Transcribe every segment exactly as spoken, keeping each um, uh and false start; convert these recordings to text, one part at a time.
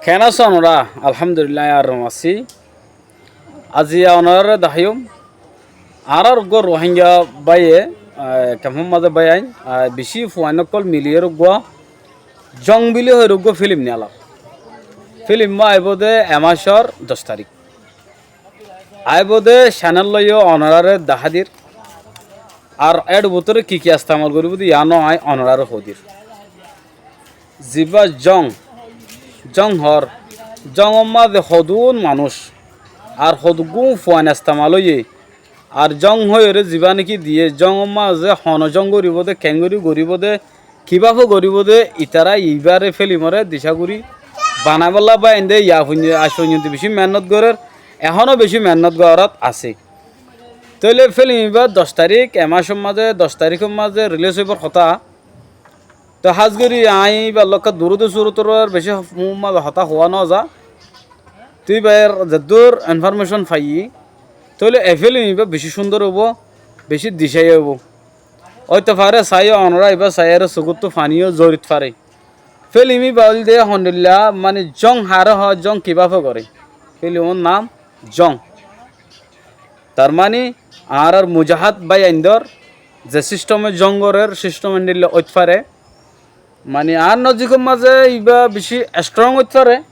Keén asó onorá? Alhámdulillah, aññí añára así. Aziya onoráre daháiyum, añárár uggúa Ruáingga báiye, e, kemfór mazé báiyain, e, bicí fuain ókkol miliyóre uggúa Jóng buli hoiyóre uggúa fílim niyalar. Fílim aibóu dé e mácor doc tarík. Aibóu dé cénel loiyó onoráre dahá dir. Ar éçe bútore ki ki estemal goríbou dé yiánou aññí onoráre hoódir. Zibá Jóng, Jóng hoór, Jóngor mazé hodún manúic, ar hoduggún fuain estemal óiye, ar Jóng hoiyóre zibá néki diyé, Jóngor mazé honó Jóng goríbou dé, keéngorí goríbou dé, kibáfe goríbou dé, itará ibáre fílimoré dicá gorí banaibólla báiyain dé, yá foijjonto, aij foijjonto bicí meénnot gorér, ehóno bicí meénnot gorát asé. Tóile fílim ibá doc tarík, e mácor mazé, doc taríkor mazé rilís óibar hotá. Toi hás gorí aññí íbar lokká durúde surútor bicí mú mazé hotá hoá noza. Toi íbar zeddúr infórmecon faiyí, tóile e fílim ibá bicí cúndor óibou, bicí dicáiya óibou. Óito faré saiyó onorá ibá saiyére sukúttu faníyo zorit faré. Fílim ibá óilde hondilla, mani Jóng haré hoó, Jóng kibáfe goré. Fílimor nam Jóng. Tar mani añárár mujahád báiyaindór ze sístome Jóng gorér, sístome endilla óit faré. Mani añár nozikor mazé ibá bicí estróng óit faré.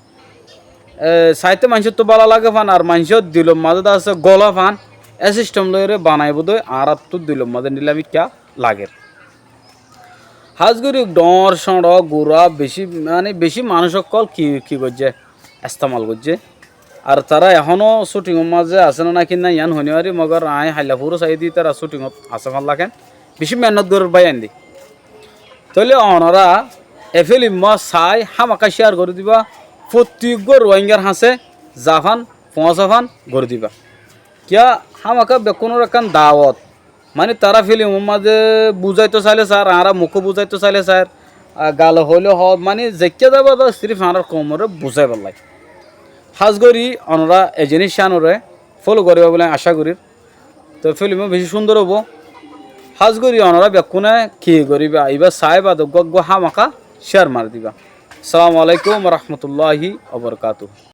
E, saité maincóttu bála lage fán, ar maincór dilor mazé dé asé góla fán. E sístem loiyóre banaibóu dé añáráttu dilor mazé endilla mikká lager. Hás gorí dhoóñr, cóñço, gura bicí, mani bicí manúic ókkol ki, ki goijjé, estemal goijjé. Ar tará ehóno cúthingor mazé asé né náki nái yián hoói nofarí, mogor aññí hailla furó saiyí dé tará cúthingot asé fán lagen. Bicí meénnot gorér báiyain dé. Tóile onorá e fílim saái hámaká céar gorí diba, fottí uggúa Ruáinggar hañsé zafán, foóñsa fán gorí diba. Kiyá hámaká bekkúnor ekkán dawot. Mani tará fílimor mazé buzáito sailé sair, añára mukó buzáito sailé sair, a, gale hoilé hoó, mani zeikká zaiba dé sirif añárár koumoré buzáibolla. Hás gorí onorá e ziníc cíanoré fólo goríba buli aññí acá gorír. Toi fílim bicí cúndor óibou. Hás gorí onorá bekkúne ki goríba, ibá saái baade uggúa uggúa hámaká céar mari diba. Assalamu alaikum warahmatulláhi wabarakatuhu.